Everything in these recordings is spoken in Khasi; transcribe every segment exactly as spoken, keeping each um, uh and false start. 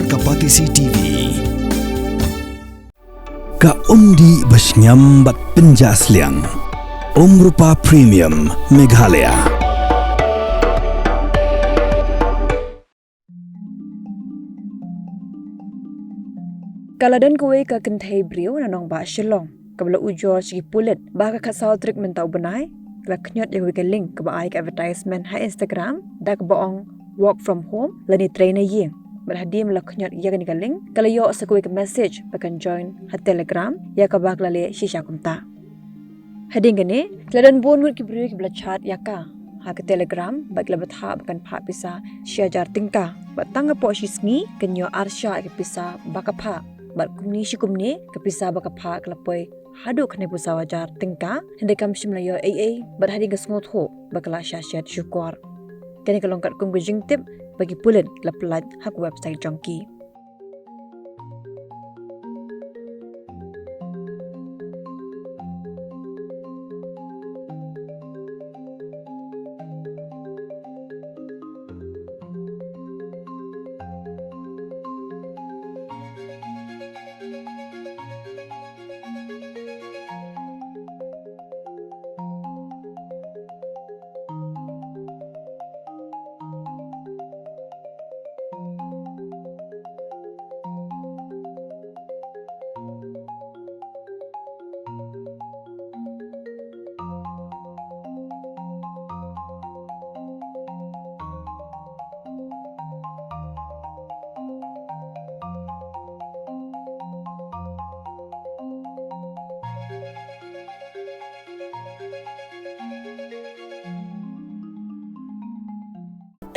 Ka Patisi T V. Ka umdih ba shngiam bad pynjah sliang. Umrupa Premium Meghalaya. Ka la don kawei ka kynthei briew na nongbah Shillong kaba la ujor sha ki pulit ba ha ka khatsaw tarik mynta u bnai ka la khñiot ïa kawei ka link kaba ai ka advertisement ha Instagram da kaba ong work from home lane trei na ïing. Bad hadien ba la khñiot ïa kane ka link ka la ïoh sa kawei ka message ba kan join ha Telegram ïa kaba ka la leh shisha kumta. Hadien kane ka la don bun ngut ki briew kiba la chat ïa ka ha ka Telegram bad ki la bthah ba kan phah pisa shi hajar tyngka bad tang hapoh shi sngi kan ïoh arshah ïa ka pisa ba ka phah bad kumne shi kumne ka pisa ba ka phah ka la poi haduh khyndai phew saw hajar tyngka hynrei kam shym la ïoh ei ei bad hadien ka sngewthuh ba ka la shah shet shukor. Kane ka long katkum ka jingtip ba ki pulit la pyllait ha ka website jong ki.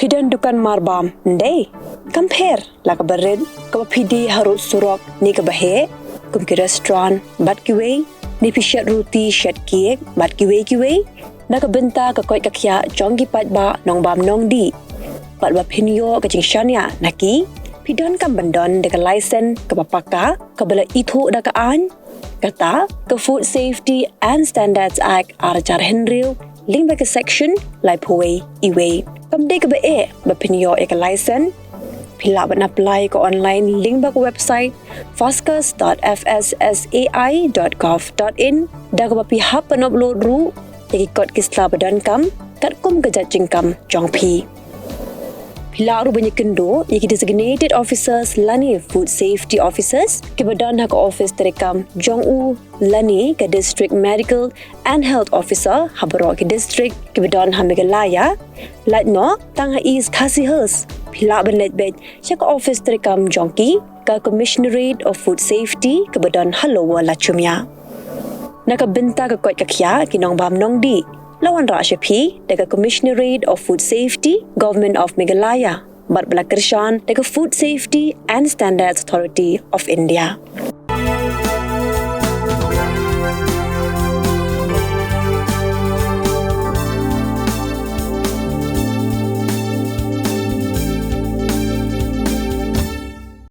Phi don dukan marbam, ym dei? Kam pher, la kaba rit, kaba phi die harud surok ne kaba heh, kum ki restaurant bad kiwei, ne phi shet ruti shet cake bad kiwei kiwei, na ka bynta ka koit ka khiah jong ki paidbah nongbam nongdih. Bad ba phin ïoh ka jingshaniah na ki, phi donkam ban don da ka license kaba paka, kaba la ithuh da ka aiñ, kata ka Food Safety and Standards Act ar hajar hynriew, lyngba ka section laiphew wei E wei. Kam dei kaba eh ba phin ïoh ïa ka license. Phi lah ban apply ka online lyngba ka website fascus dot F S S A I dot gov dot in, da kaba phi hap ban upload ruh ïa ki kot ki sla ba donkam katkum ka jait jingkam jong phi. Phi lah ruh ban ïakynduh ïa ki designated officers lane food safety officers kiba don ha ka office treikam jong u lane ka District Medical and Health Officer ha baroh ki district kiba don ha Meghalaya. Lait noh tang ha East Khasi Hills, phi lah ban leit beit sha ka office treikam jong ki, ka Commissionerate of Food Safety kaba don ha Lower Lachumia. Na ka bynta ka koit ka khiah ki nongbam nongdih, la wanrah sha phi da ka Commissionerate of Food Safety, Government of Meghalaya, bad ba la kyrshan da ka Food Safety and Standards Authority of India.